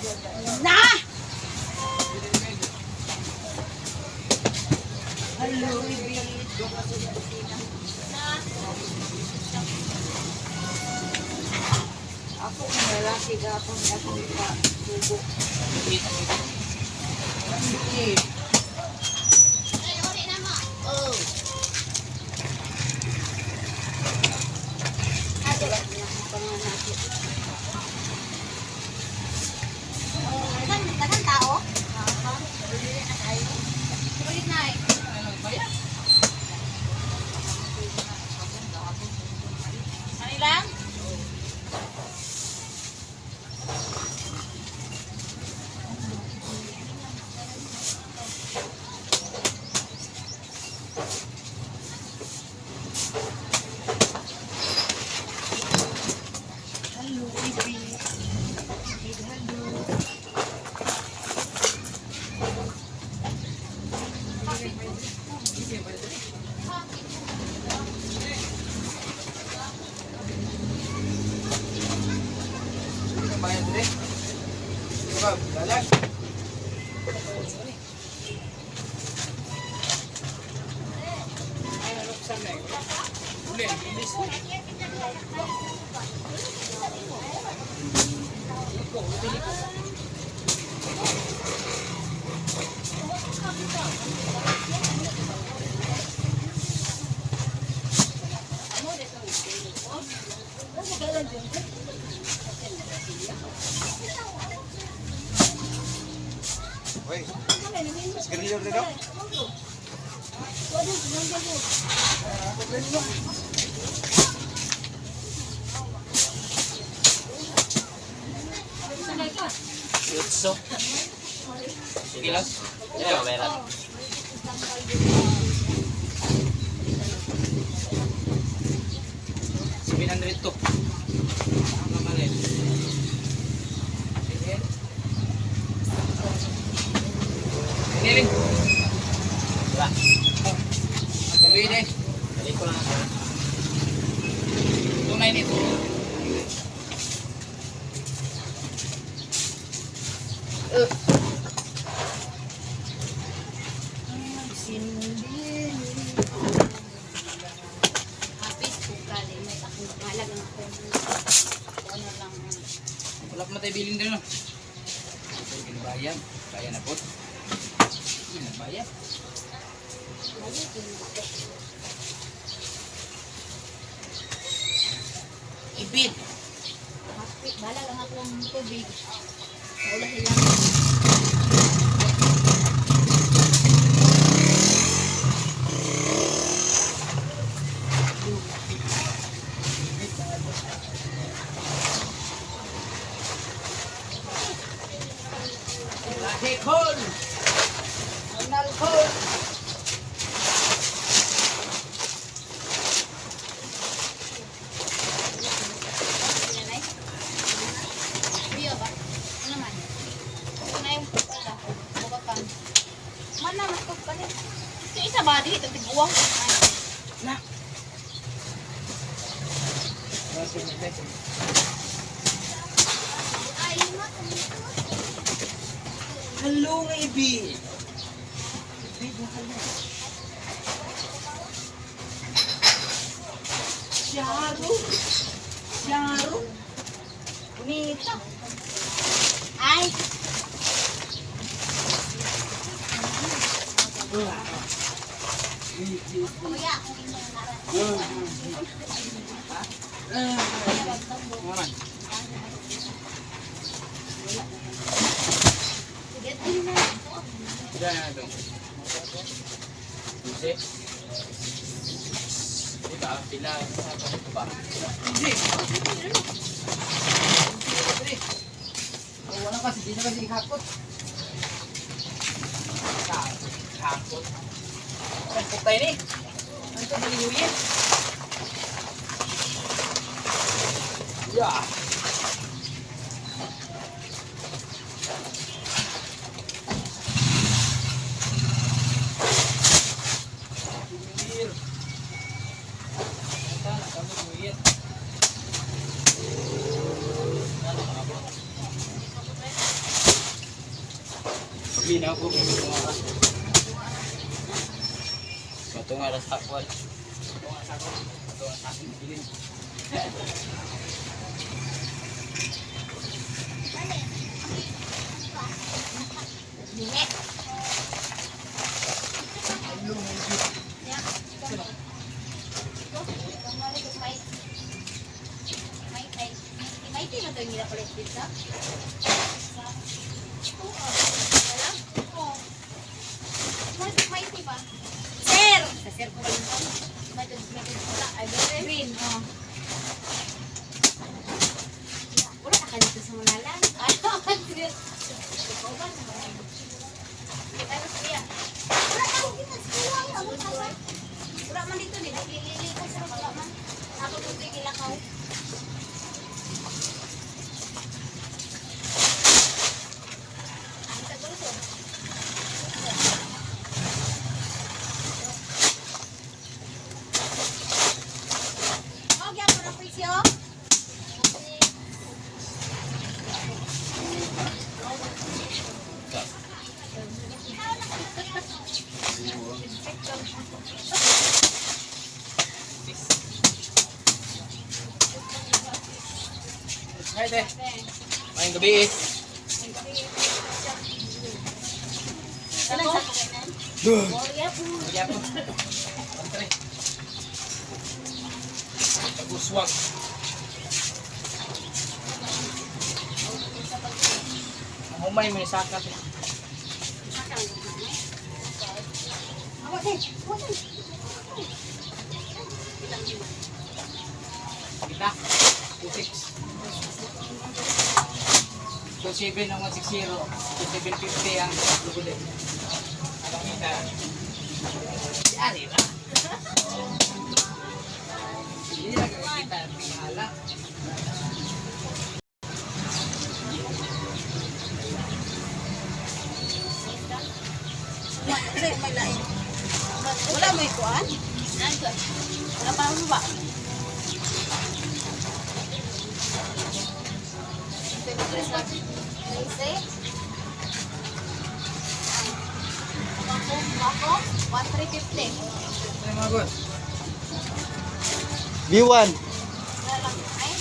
Na! Hello, baby. Ako ang lalaki gapon akong ipa tubo. Hindi. Ay, uli na mo. Oh. Ate, Dagan, dagan tao. Ulit na eh. Ano lang? Hello, baby. Big hello. Bayan dire. Diba, dalag. Uli, bilis. Liko, liko. Hoy. Sigarilyo rin no? Utso. Sige lang. Hindi na meron. 700 to. Ang kamalit. Sige. Iniling. Wala. Pwede. Balik ko lang ako. 298. Hapit ko kali may akong malag ang akong ano lang. Wala pa matay bilin din no. Ginabayan. Kaya na po. Ginabayan. Ibid. Hapit balag ang akong tubig. Wala sila. Lahi call. Anal call. Biyo ba? Ano man? Ano yung wala? Buka ka. Man na, mas kalit. Yung isa ba dito? Tiguang. Na. Ay, ma. Hello nga ibid. Ibid na hello. Sharo. Sharo. Bonita. Ay! Kuya, akong imo naran. Ngaman. Sige, din na. Diyan na ito. Duse. Diba? Pila. Ito ba? Hindi. Oh, wala kasi, di na kasi hakot. Hakot. Hakot tayo ni. Ano ito, balihuyin? Yeah. Clear. Ito, nakamot mo yan. Ano mga bro? na ako. Matunga. Matunga ra sa kuwan. Matunga sa ako. Matunga sa akin. Bilin. Dili. May may may may may may dito. Wala? Oo. May may ba? Sir! Sa sir ko lang to. May may wala. Ay, green. Oh. Wala ka dito sa Manalan. Ay, sir. Ikaw ba? Kita sa iya. Wala ka kita sa kuwang. Wala man dito ni. Lili ko sa wala man. Ako dito gilakaw. Ang tagulo to. Oh, gyapon ang presyo. Hi, te. Ngayong gabi eh. Ilan sa kainan? Gloria po. Kaya po. Pantre. Pag-uswag. Ang humay mo yung sakat eh. Ako din. Ako din. Kita. 26. 27 ang 160. 2750 ang lugulin. Anong kita? Si Ari ra. Hindi na kita tingala. Kasi may lain. Wala may kuan? Wala pa mo ba? Ako, ako, 1350. Ano mga boss? B1. Wala lang, ay.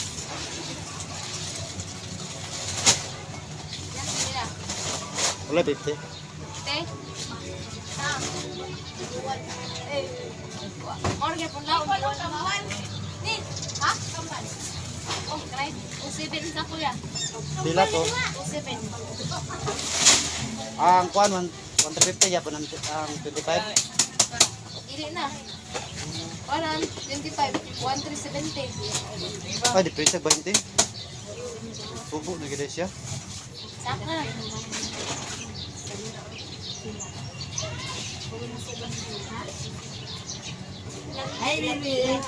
Yan, sila. Wala 50. Te. Ah. Eh. Orge pun laon. Wala Ni, ha? Kampan. Oh, try. O 7 sa kuya. Pila to? O 7. Ang kuan 150 yapon ang 25. Ili na. 125, 1370. Ay, di presyo 20. Tubo na gid siya. Saka. Ay, baby.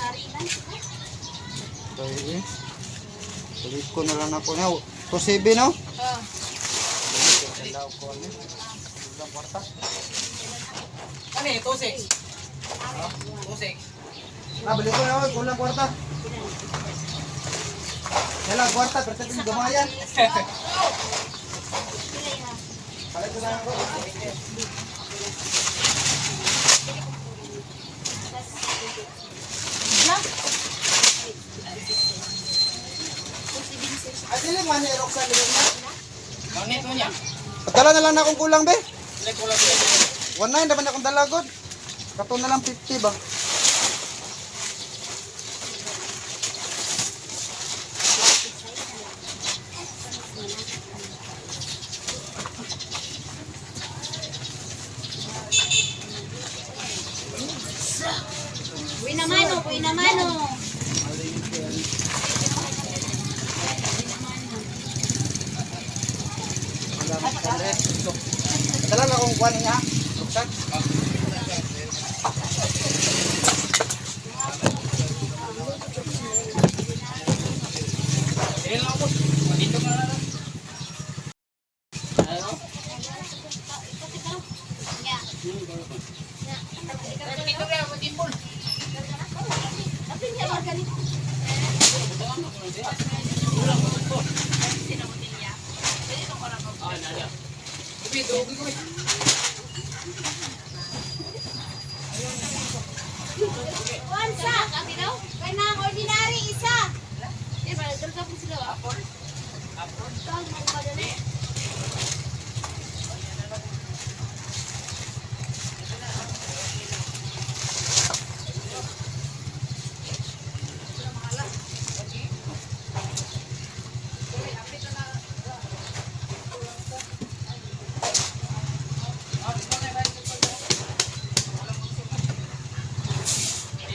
Dahil eh. Balik ko na lang ako na. 27 no? Oh. Dalaw ko ano. Walang kwarta. Ano eh? 26. Oh, 26. Ah, balik ko na ako. Kulang kwarta. Dala kwarta, pero sa gamayan. Balik ko na ako. Na. Ay, dili man ni Roxanne dili na. Nonit mo niya. Dala na lang na akong kulang be. Sila kulang sila. 19 naman akong dala god. Kato na lang 50 ba. Buena mano, buena mano. Dala na akong kuan niya. Roxanne. Dili lang ako. Dito ka na lang. Ano? Ya. Dito ka ako timbol. Tapi niya organik. Ah, nada. Gupit, oh, gupit. One sa. Kanang ordinary isa. Eh, ba, dalawa po sila. Apple? Apple? Tawag mo ba dali?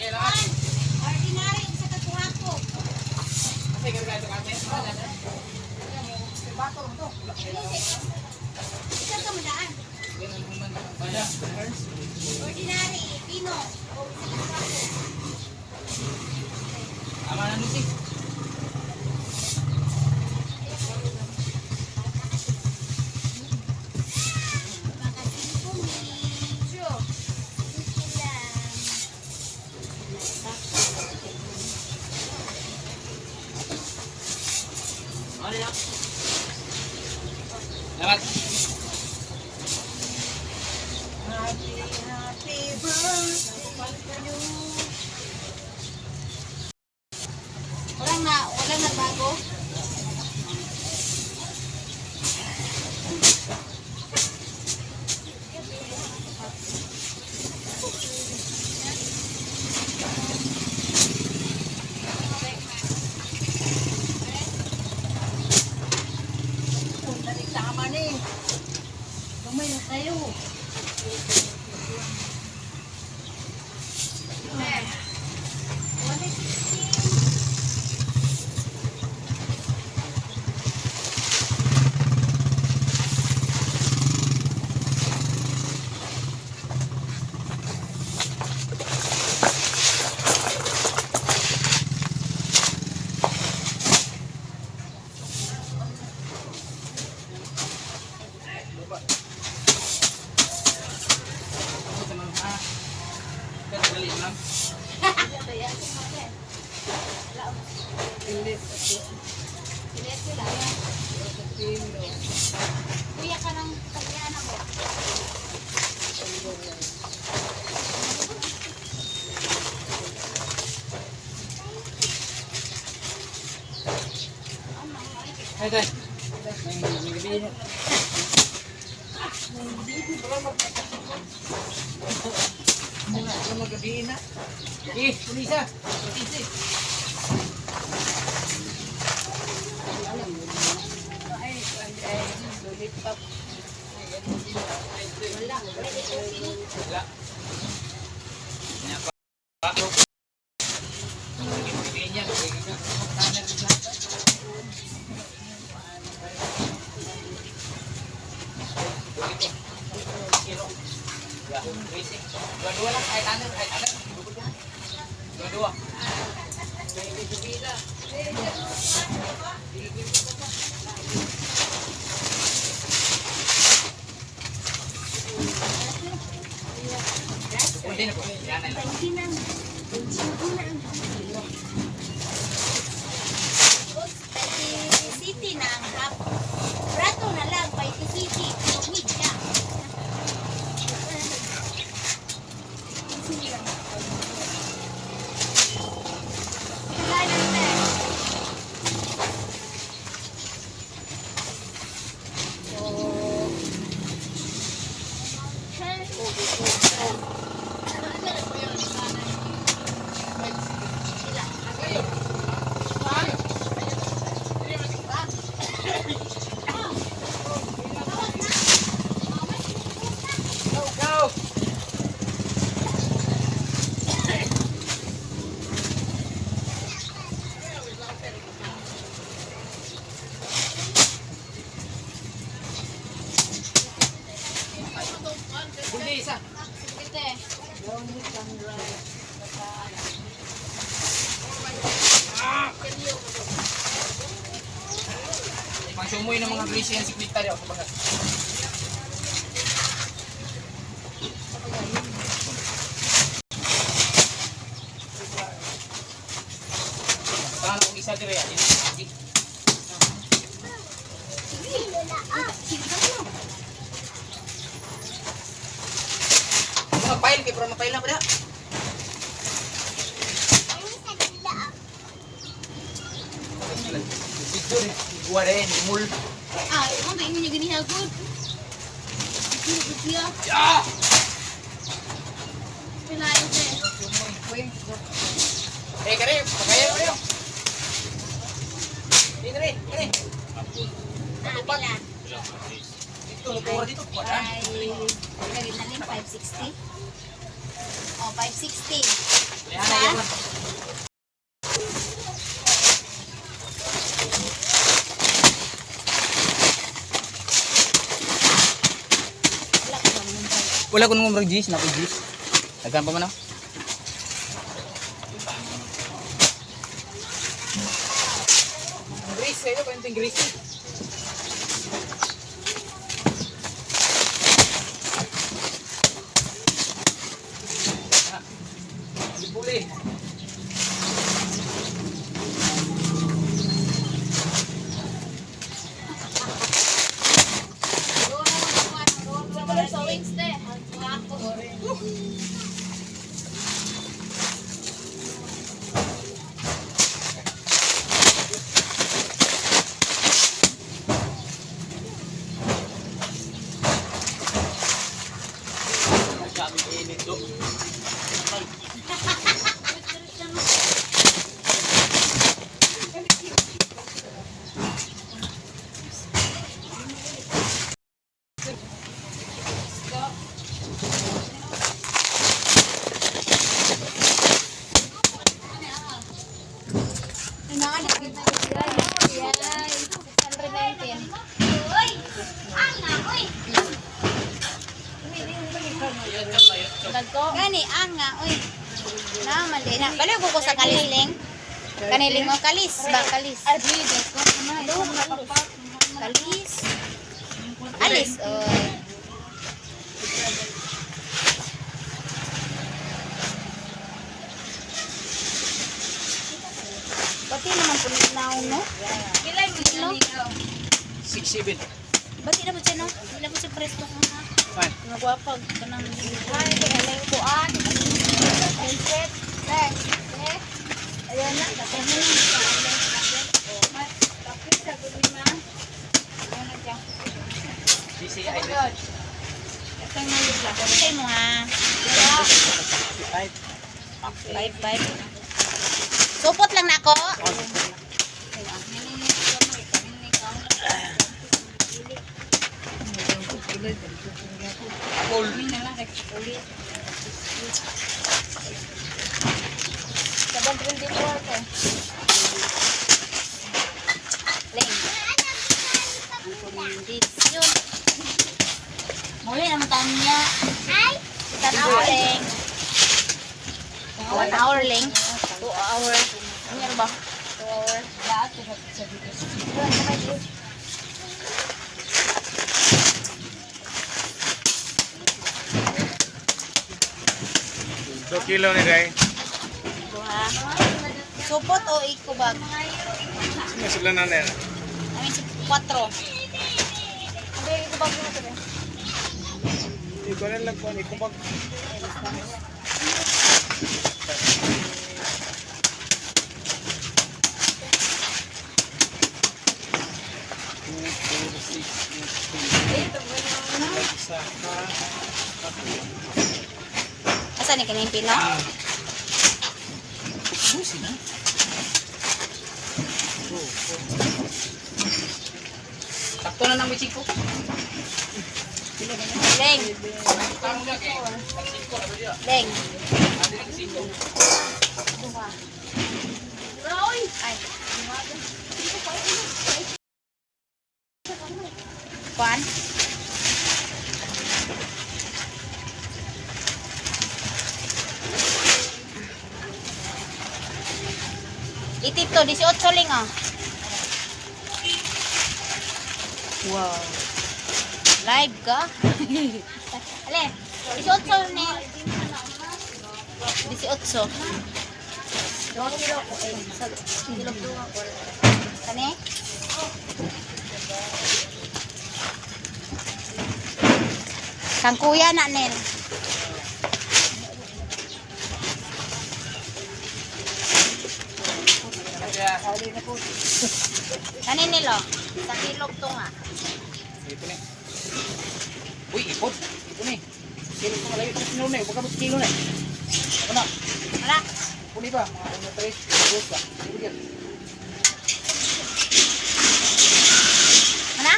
One. Ordinary isa ka kuha ko. Isa ka madaan. Ordinary, pino. O isa ka kuha ko. Tama na, Lucy. Baka 5 medyo. Sige lang. Ano na? Salamat. Happy, happy birthday. Walang nagbago. Punta ni tama ni. Gamay na kayo. Eh. 116. Ako sa mga ah. Pero dali, ma'am. Pilit sila. Kuya ka ng tagyaan ako. Ay, tay. May gabi na. Mga magabi na. Eh, pulisa. Pulisa. Ay, ay, ay, lollipop. Wala. Wala dito sini. Wala. Pa. Ganyan. Dua-dua lang. Ay, tanong. Ay, tanong. Dua-dua. Hindi na po. Yan na lang. Pagkinang. Pagkinang ang kilo. City na ang half. Brato na lang, Paiti City. Tumig ka. Wala na, te. Go, go! Hindi, isa. Sige, te. Pang sumoy ng mga grisi yan si Quinta daw. Kumbaga. Paano kung isa dire yan? Sige. Sige. Pag-file kay para ma-file na pa da. Dito rin. Igual rin. Mul. Ah, mo ba ingon niya ganiha good? Good siya. Ah! Pilayo te. Eh, kare, pagkaya mo rin. Dito rin, kare. Ah, pila. Dito, lutuwa dito. Wala. Ay, pila gid na ling 560. Oh, 560. Wala na, yan lang. Wala ko ba nung Wala ko nung umrag G's, napo G's. Daghan pa man ako. Grease kayo, kwentong grease. Puli. Sa wings te. Ako. Sabi init do. Yay. 619. Uy! Ang oy. Gani ang nga oy. Na mali na. Baliw ko sa kalis ling. Kaniling mo kalis ba kalis. Kalis. Alis oy. Pati naman po na no? Kilo? 6-7. Bati na po siya no? Hindi na po siya presto ko ha. Fine. Mga gwapag ka ng ay, alay ko an. Mindset. Eh, eh. Ayan na, tapos na. Tapos sa gulima. Ayan na dyan. GCI. Kay mo ha. 5 5. Supot lang na ako. Apple. Sabang 24 ko. Ling. Ang kondisyon. Muli naman taon niya. Ay! 1 hour, Ling. 1 hour, Ling. 2 hour. Ano ba? 2 hour. 2 kilo ni Ray. Duha. Supot o ikubag? Sino sila na nila? I mean, 4. Hindi, ikubag mo ito. Ikaw na lang kung ikumbag. Asa ni kanang pino? Susi na. Sakto na ng bichiko. Leng. Tamo na kay. Singko na ba diya? Leng. Andi na singko. Duha. Ay. Kuan? Itito, 18 ling oh. Wow. Live ka? Ale, 18 ni. 18. Kani? Kang kuya na nel. Ali na po. Kanin nilo? Sa kilog to nga. Ito ni. Uy, ipot. Ito ni. Kilo ko malayo. Tapos kilo na eh. Baka mas kilo na eh. Ako na. Wala. Puli ba? Mga una, tres, dos ba? Sige, sige. Wala?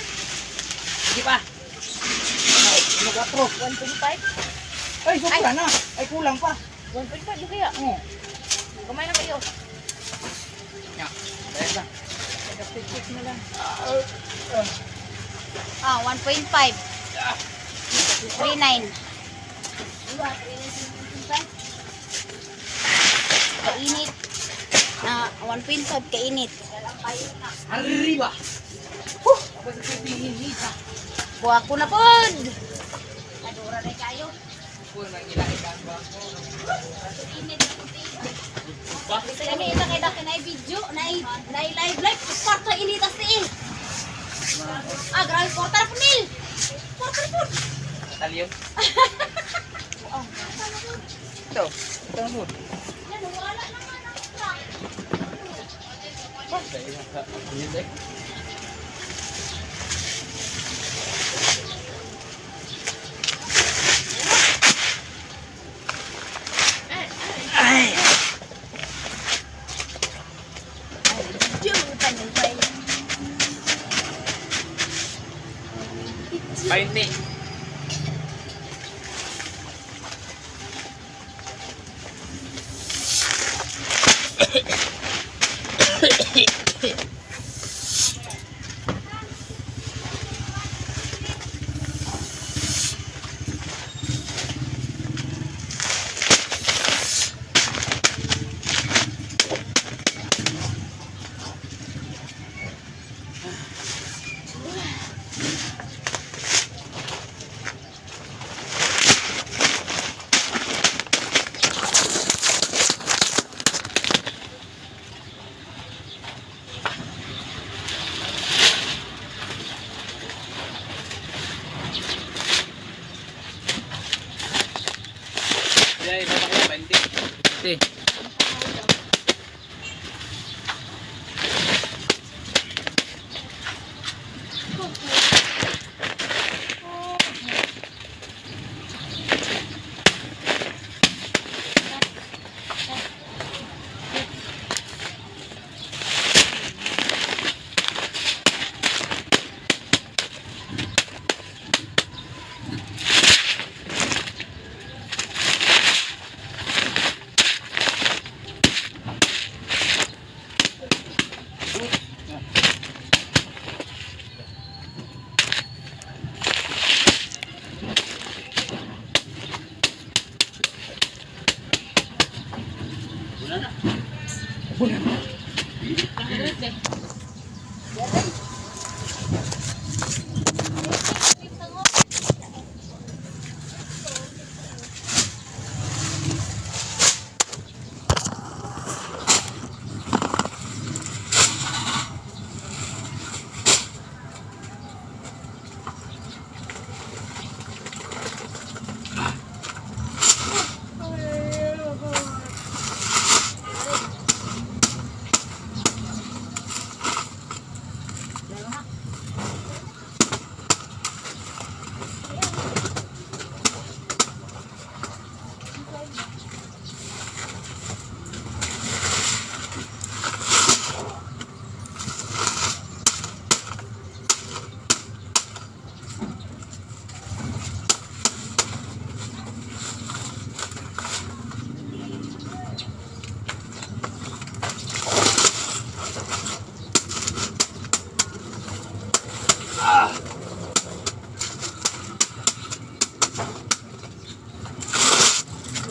Sige pa. Ano, uno, kwatro. 1.5? Ay, sobra na. Ay, kulang pa. 1.5 yung kaya. Oo. Kumain na kayo. Ya, dahil na. Check na lang. Ah, 1.5. 3.9. Kainit. Na 1.5 kainit. Arriba! Huh! Ako sa pihinita. Buha ko na pod. Adura na kayo. Kung nangilaikan ba ako? Init na puti. Kami ita kay daki na video, na na live live kwarta init as tiil. Ah, grabe kwarta na po nil. Kwarta na po. Talyo. Ito. Ito ang mood. Yan, wala na nga na Video pa 20. Kaya iba pa kayo, 20. 20.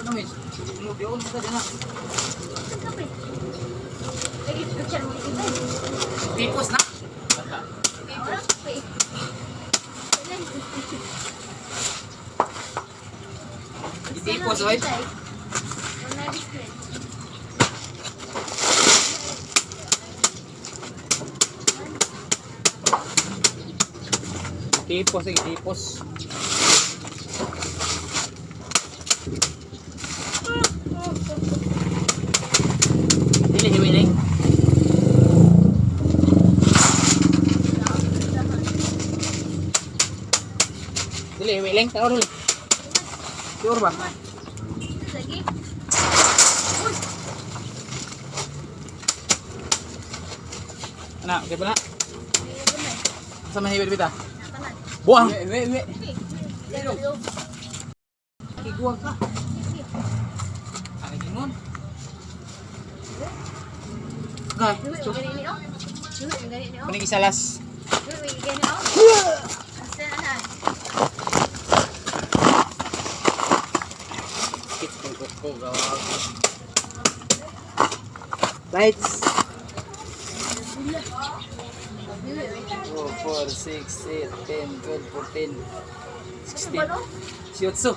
Ano miss? Ano, di ako na. Tipos na. Tipos, oy. Tipos, eh, tipos. Dili, hiwiling. Hiling, tanaw dulu. Sure ba? Lagi. Ana, okay ba na? Sa may hiwit bita? Buang! We, we, we. Kiguang ka. Ang gingon. Okay. So, kuning isalas. Kit kong kuko gawa. Lights. 2, 4, 6, 8, 10, 12, 14, 16, 18.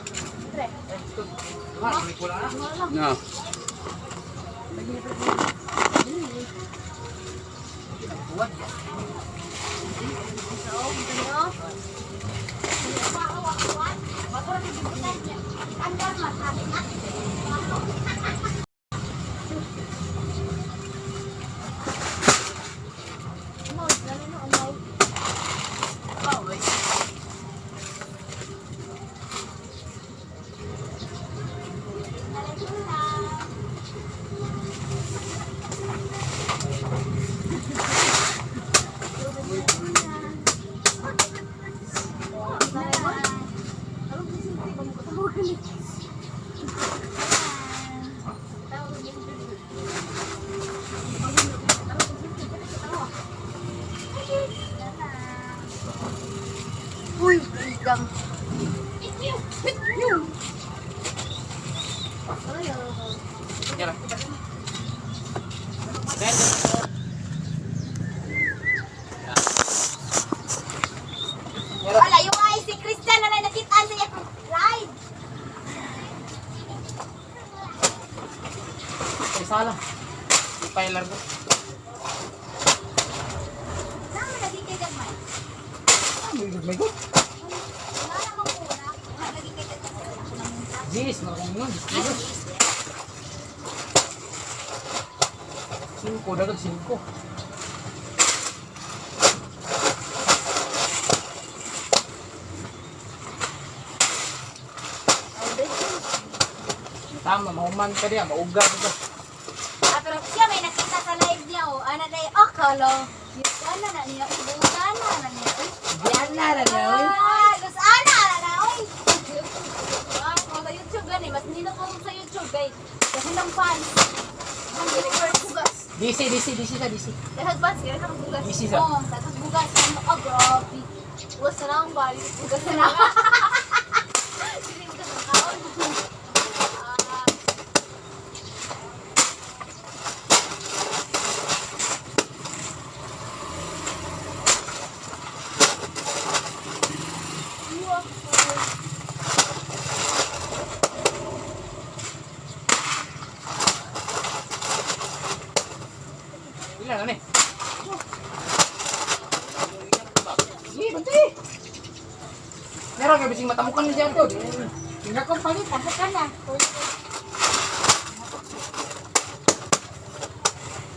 Wala, may kulang na. No. Uy, gang. Yara. Wala, yung ay si Christian na lang nakitaan sa iyang ride. Isa lang. Ipay largo. Nama lagi kay gamay. May good. Wala namang una. Wala lagi kay gamay. Ako nang munta. Yes, maraming nun. Cinco, dagat cinco. Tama, mahuman ka diya, mauga ka. Ah, pero siya may nakita sa live niya, oh. Ana na, oh, kalo. Yusana na niya, Busana na niya, oy. Yana na niya, oy. Ah, Lusana na na, oy. Ah, kung sa YouTube gani, mas nino ko sa YouTube, kay. Kasi ng fans. Ang deliver bugas. DC, DC, DC sa DC. Dahil fans, kaya ng bugas. DC sa. Oo, tapos bugas. Ano, oh, grabe. Bugas na lang, bali. Bugas na lang. Sino yung bugas ng kaon? Ah, Ilan na ni? Sige, bantay. Meron ka bising matamukan ni Jardo. Tingnan ko palit, tamukan na.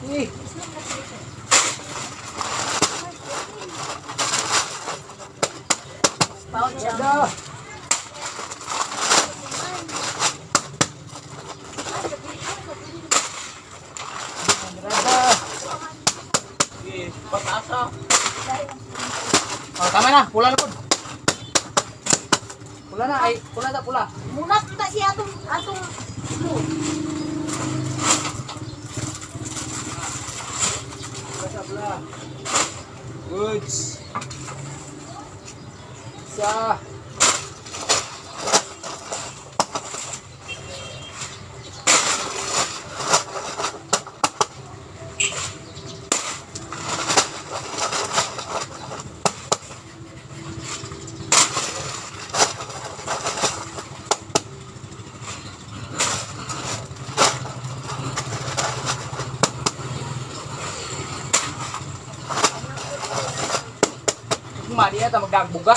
Eh, Pouch, ah. Jardo. Jardo. Sige, pataas. Oh, tama na, pula na po. Pula na, ay, pula na, pula. Muna kita siya atong atong blue. Pula sa pula. Goods. Isa. Mali na ta magdagbuga.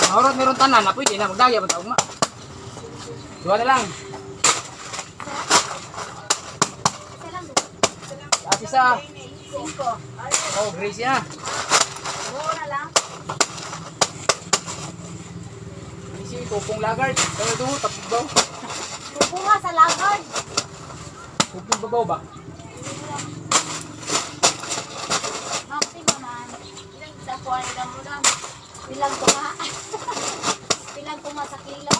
Mahurot meron tanan na pwede na magdagya pa ma. Duha na lang. Isa lang. As isa. Cinco. Oh, Gracie na. Buo na lang. Gracie, tupong lagard. Kaya ito, tapos baw. Kukuha sa lagod. Tupong babaw ba? Ma'am, mo man. Ilang sa kuha nila mo lang. Bilang kuma. Bilang kuma sa kilo.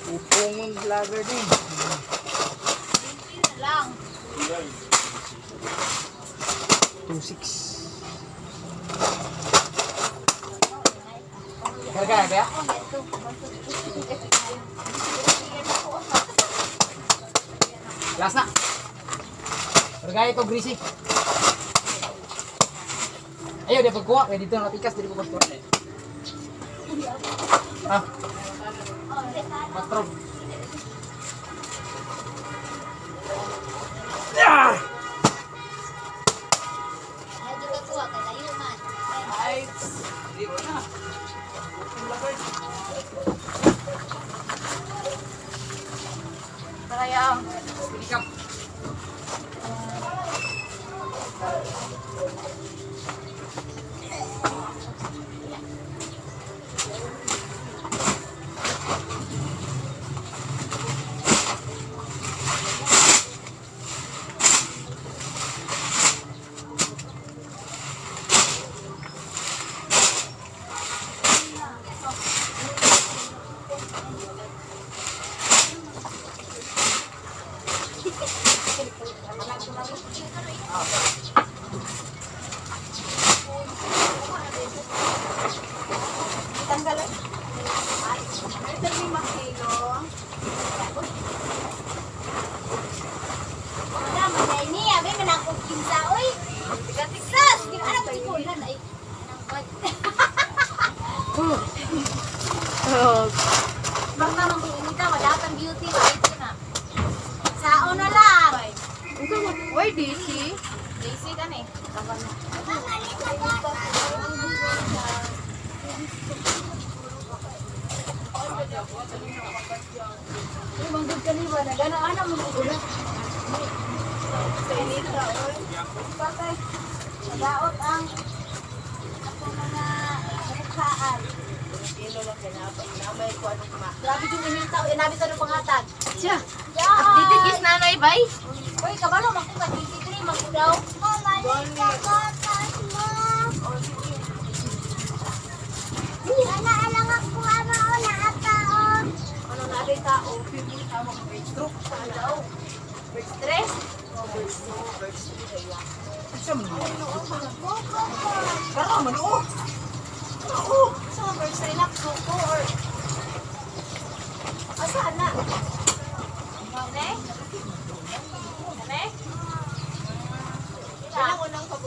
Tupong lagard eh. 20 na lang. 2.6. Karga, kaya? Oh, ito. Last na. Karga ito, Gracie. Ayaw, di pagkuha. Kaya dito natikas, dito ko pagkuha. Ah, patro. Ah! Medyo kakuha ka layo man. Ay, di ko na. Tupong lagard. Kaya, Pinikap. Tanggal eh. Ito lima kilo. Wala, matay niya. May manakog kinsa, oy. Sas! Di anak ko sikulan ay. Bang naman kung inita, wala kang beauty, wala ito na. Sao na lang. Why DC? Daisy ka na eh. Ay, manggod ka ni ba? Nagana-ana mo ko. Sa inita, oy. Patay. Nagaot ang atong mga mukhaan. Kilo lang kay na may ko anong kuma. Grabe yung inita, oy. Nabi sa pangatag. Siya. Yeah. Updated kis nanay bay. Uy, kabalo, makuha 23, makudaw. Mamalit ka gatas mo. Ana, alang ako, ama, o, naatao. Ano na rin tao? Bird stroke sa daw. Bird stress? Bird stroke kaya. Isa man. Buko ko. Tara man, oh. So, bird stress lang, suko or